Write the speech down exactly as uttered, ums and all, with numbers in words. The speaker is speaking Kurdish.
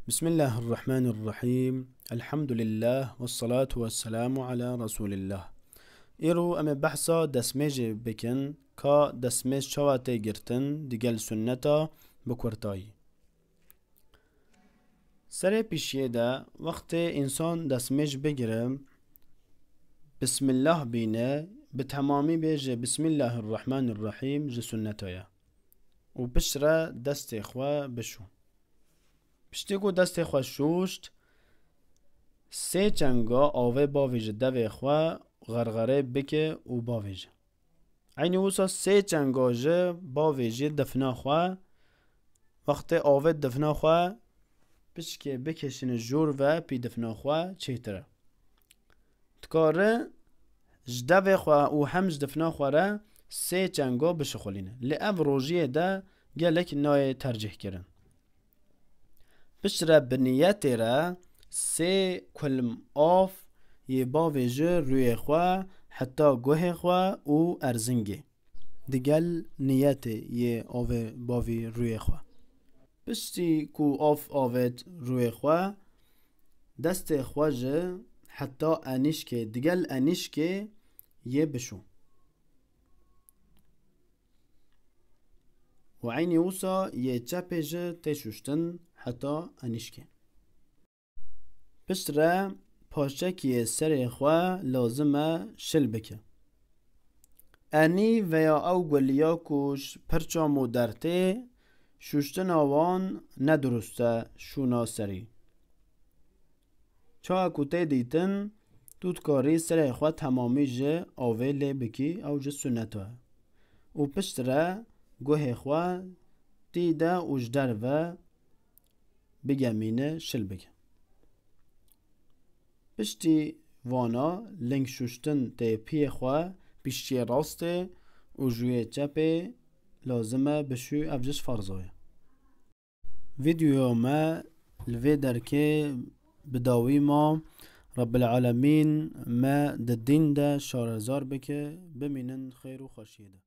Bismillahirrahmanirrahîm. Elhamdülillah ve salatu ve selamu ala Resulillah. Îro em ê behsa destmêjê bikin, ka destmêj çawa tê girtin digel sunneta bi kurtayî. Serê pişiyê de wextê însan destmêj bigire, Bismillah bîne, bi temamî bêje Bismillahirrahmanirrahîm ji sunneta ye. Û piştre destê xwe bişû. Piştî ku destê xwe şûşt, sê çenga avê bavêje devê xwe, xerxerê bike û bavêje. Eynî wisa sê çenga jî bavêje difna xwe, wextê avê difna xwe, piçkê bikişîne jor ve pî difna xwe çêtir e. Dikare ji devê xwe û hem ji difna xwe re sê çenga bişixulîne. Lê ev rojiyê de gelek nayê tercîh kirin. Piştre bi niyetê re sê kulm av yê bavêje rûyê xwe heta guhê xwe û erzingê. Digel niyetê yê avê bavî rûyê xwe. Piştî ku av avêt rûyê xwe, destê xwe ji heta enîşkê, digel enîşkê yê bişû. Û eynî wisa yê çepê ji tê şuştin heta enîşkê. Piştre paşekiyê serê xwe lazim e şil bike. Enî veya ew guliya ku ji pirça mo dertê, şuştina wan ne dirust e şûna serî. Çawa ku tê dîtin, tu dikarî serê xwe temamî ji avê lê bikî, ew ji sunnet e. Û piştre guhê xwe tî de û ji derve bigemîne şil bike. Piştî vana ling şuştin tê piyê xwe piştiyê rastê û jûyê çepê lazim e bişû, ev ji ferza ye. Vîdyoya me li vê derkê bi dawî ma. Rabbil Alemîn me di dîn de şarezar bike. Bimînin xêr û xweşiyê de.